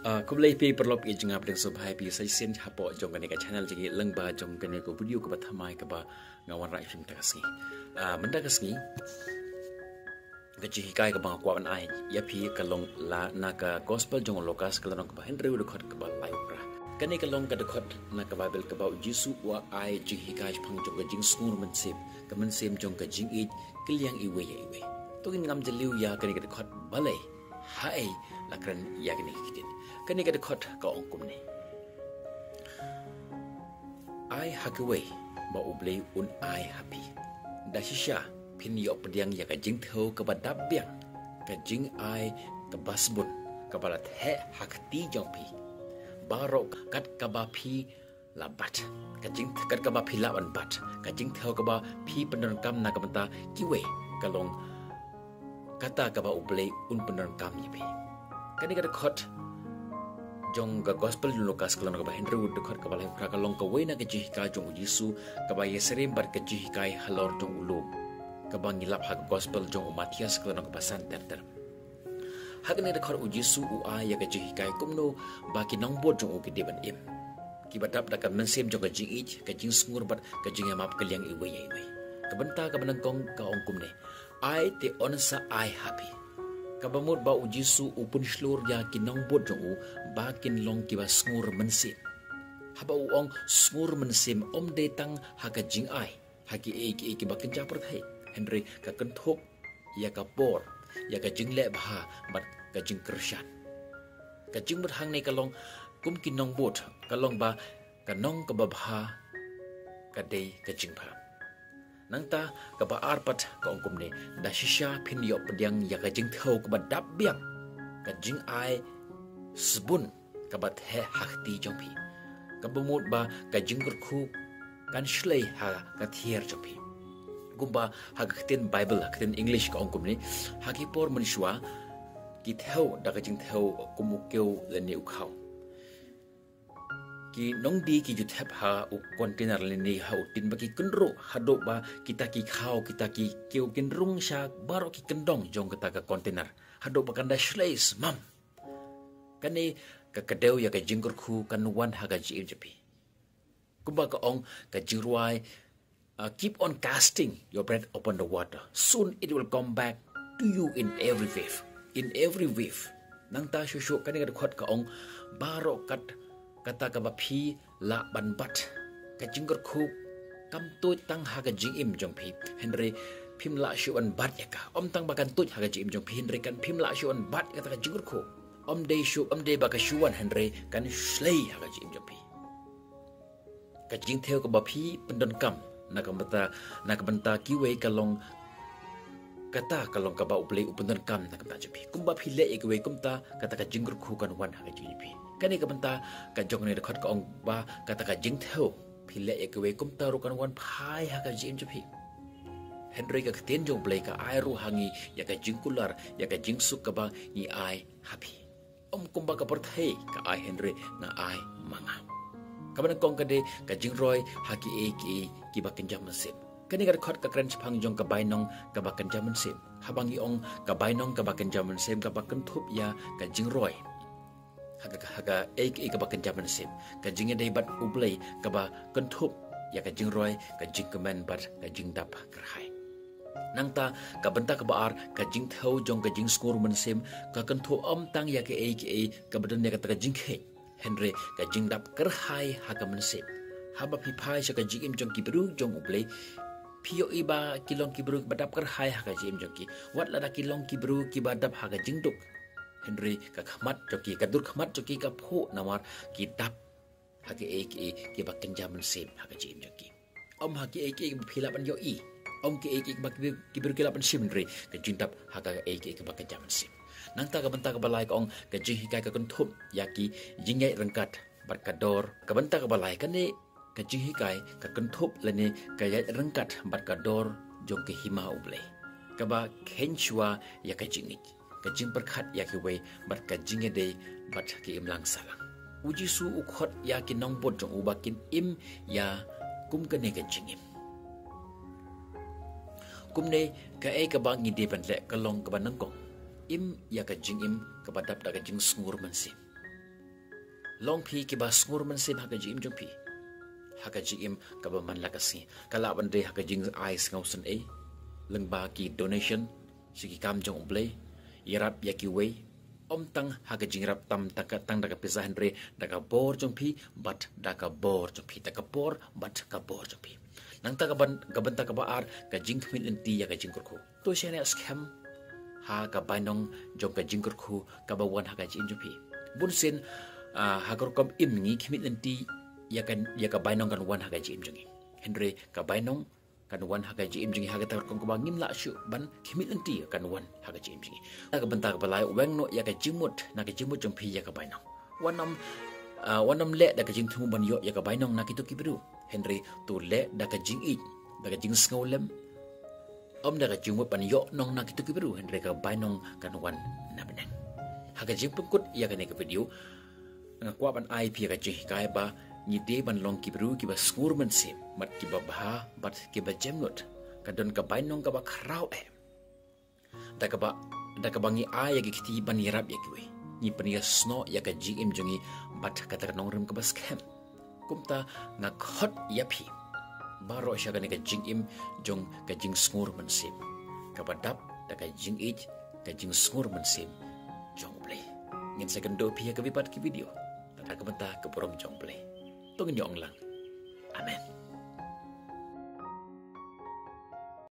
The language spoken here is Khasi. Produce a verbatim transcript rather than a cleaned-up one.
Ah, khublei phi paralok, ïa jingïap dang sngewbha ïa phi sa shisien hapoh jong kane ka channel jong ngi lyngba jong kane ka video kaba thymmai kaba nga wanrah sha phi mynta ka sngi. Ah, mynta ka sngi ka jinghikai kaba nga kwah ban ai ïa phi ka long la na ka gospel jong u Lukas ka lynnong kaba hynriew dkhot kaba laiphew phra. Kane ka long ka dkhot na ka Baibl kaba u Jisu u ai jinghikai shaphang jong ka jingsngur mynsiem, ka mynsiem jong ka jingïeit ka liang iwei ïa iwei. To ngin ngam jylliew ïa kane ka dkhot, balei, haei la kren ïa kane ka ktien. Kane ka dkhot ka ong kumne: Ai ha kiwei ba U Blei un ai ha phi. Da shisha phin ïoh pdiang ïa ka jingthew kaba dap biang, ka jingai kaba sbun kaba la theh ha kti jong phi, baroh kat kaba phi la bat. Ka jing, kat kaba phi lah ban bat, ka jingthew kaba phi pyndonkam na ka bynta kiwei ka long kata kaba U Blei un pyndonkam ïa phi. Kane ka dkhot jong ka gospel jong u Lukas ka lynnong kaba hynriew dkhot kaba laiphew phra ka long kawei na ka jinghikai jong u Jisu kaba ïasyriem bad ka jinghikai halor jong u lum, kaba ngi lap ha ka gospel jong u Mathaios ka lynnong kaba san ter ter. Ha kane ka dkhot u Jisu u ai ïa ka jinghikai kumno ba ki nongbud jong u ki dei ban im, kiba dap da ka mynsiem jong ka jingïeit, ka jingsngur bad ka jingïamap ka liang iwei ïa iwei. Ka bynta kaba nyngkong ka ong kumne: Ai te yn sa ai ha phi. Kaba mut ba u Jisu u pynshlur ïa ki nongbud jong u ba kin long kiba sngur mynsiem. Haba u ong sngur mynsiem, ym dei tang ha ka jingai, ha kiei kiei kiba kynja pyrthei, hynrei ka kynthup ïa ka por, ïa ka jingleh bha bad ka jingkyrshan. Ka jingmut hangne ka long kum ki nongbud, ka long ba ka nong kaba bha ka dei ka jingbha. Nangta kaba ar pat ka ong kumne: Da shisha phin ïoh pdiang ïa ka jingthew kaba dap biang, ka jingai sbun kaba theh ha kti jong phi. Kaba mut ba ka jingkyrkhu kan shlei ha ka thiar jong phi. Kumba ha ka ktien Baibl, ha ka ktien English ka ong kumne: Ha ki por mynshuwa ki thew da ka jingthew kum u kiew lane u khaw. Ki nongdie ki ju thep ha u container lane ha u tin ba ki kynruh haduh ba kita ki khaw, kita ki kiew kin rung sha baroh ki kyndong jong kata ka container, haduh ba kan da shlei smam. Kane ka kdew ïa ka jingkyrkhu kan wan ha ka jingim jong phi. Kumba ka ong ka jingrwai, uh, "Keep on casting your bread upon the water. Soon it will come back to you in every wave." In every wave. Nangta shuh shuh kane ka dkhot ka ong baroh kat kata kaba phi lah ban bat. Ka jingkyrkhu kam tuid tang ha ka jingim jong phi, hynrei phim lah shuh ban bat ïa ka. Ym tang ba kan tuid ha ka jingim jong phi, hynrei kan phim lah shuh ban bat ïa kata ka jingkyrkhu. Ym dei shuh, ym dei ba ka shu wan, hynrei kan shlei ha ka jingim jong phi. Ka jingthew kaba phi pyndonkam na ka bynta, na ka bynta kiwei ka long kata ka long kaba U Blei u pyndonkam na ka bynta jong phi. Kumba phi leh ïa kiwei kumta, kata ka jingkyrkhu kan wan ha ka jingim jong phi. Kane ka bynta ka jong kane ka dkhot ka ong ba kata ka jingthew phi leh ïa kiwei kumta ruh kan wan phai ha ka jingim jong phi. Hynrei ka ktien jong U Blei ka ai ruh ha ngi ïa ka jingkular, ïa ka jingsuk kaba ngi ai ha phi. Ym kumba ka pyrthei ka ai, hynrei nga ai ma nga. Kaba nyngkong ka dei ka jingroi ha kiei kiei kiba kynja mynsiem. Kane ka dkhot ka kren shaphang jong ka bainong kaba kynja mynsiem. Haba ngi ong ka bainong kaba kynja mynsiem, kaba kynthup ïa ka jingroi ha ka, ha kaei kaei kaba kynja mynsiem, ka jingïadei bad U Blei kaba kynthup ïa ka jingroi, ka jingkmen bad ka jingdap kyrhai. Nangta ka bynta kaba ar, ka jingthew jong ka jingsngur mynsiem, ka kynthup ym tang ïa kaei kaei kaba don ïa kata ka jingkheiñ, hynrei ka jingdap kyrhai ha ka mynsiem. Haba phi phai sha ka jingim jong ki briew jong U Blei, phi ïohi ba ki long ki briew ba dap kyrhai ha ka jingim jong ki. Wat lada ki long ki briew kiba dap ha ka jingduk, hynrei ka khmat jong ki, ka dur khmat jong ki ka phuh namar ki dap ha kiei kiei kiba kynja mynsiem ha ka jingim jong ki. Ym ha kiei kiei kiba phi lah ban ïohi, ym kiei kiei kiba ki briew, ki briew ki lah ban shim, hynrei ka jingdap ha kaei kaei kaba kynja mynsiem. Nangta ka bynta kaba lai ka ong ka jinghikai ka kynthup ïa ki jingïaid ryngkat bad ka dor. Ka bynta kaba lai, kane ka jinghikai ka kynthup lane ka ïaid ryngkat bad ka dor jong ka hima U Blei, kaba kheiñ shuwa ïa ka jingïeit, ka jingpyrkhat ïa kiwei bad ka jingïadei bad ka imlang sahlang. U Jisu u khot ïa ki nongbud jong u ba kin im ïa kum kane ka jingim. Kumne, kaei kaba ngi dei ban leh ka long kaba nyngkong: im ïa ka jingim kaba dap da ka jingsngur mynsiem. Long phi kiba sngur mynsiem ha ka jingim jong phi, ha ka jingim kaba man la ka sngi. Ka lah ban dei ha ka jingai sngew sngewsih, lyngba ki donation sha ki kam jong U Blei, ïarap ïa kiwei. Ym tang ha ka jingïarap tam tang ka, tang da ka pisa, hynrei da ka bor jong phi bad da ka bor jong phi, da ka bor bad ka bor jong phi. Nangta ka ban, ka bynta kaba ar, ka jingkhmih lynti ïa ka jingkyrkhu. To shaniah skhem ha ka bainong jong ka jingkyrkhu kaba wan ha ka jingim jong phi. Bun sien, ah, ha ka rukom im ngi khmih lynti ïa ka, ïa ka bainong kan wan ha ka jingim jong ngi. Hynrei ka bainong kan wan ha ka jingim jong ngi ha kata ka rukom kaba ngim lah shuh ban khmih lynti kan wan ha ka jingim jong ngi. Na ka bynta kaba lai, weng noh ïa ka jingmut, na ka jingmut jong phi ïa ka bainong. Wat nym, ah, wat nym leh da ka jingthmu ban ïoh ïa ka bainong na kito ki briew. Hynrei to leh da ka jingïeit, da ka jingsngewlem. Ym da ka jingmut ban ïoh nong na kito ki briew, hynrei ka bainong kan wan na bneng. Ha ka jingpynkut ïa kane ka video, nga kwah ban ai phi ïa ka jinghikai ba ngi dei ban long ki briew kiba sngur mynsiem, bad kiba bha, bad kiba jemnud. Ka don ka bainong kaba khraw eh. Da kaba, da kaba ngi ai ïa ki kti ban ïarap ïa kiwei, ngi pynïasnoh ïa ka jingim jong ngi bad kata ka nongrim kaba skhem. Kumta nga khot ïa phi baroh sha kane ka jingim jong ka jingsngur mynsiem, kaba dap da ka jingïeit, ka jingsngur mynsiem jong U Blei. Ngin sa ïakynduh phi ha kawei pat ki video. Lada ka bynta ka burom jong U Blei. To ngin ïa ong lang, Amen.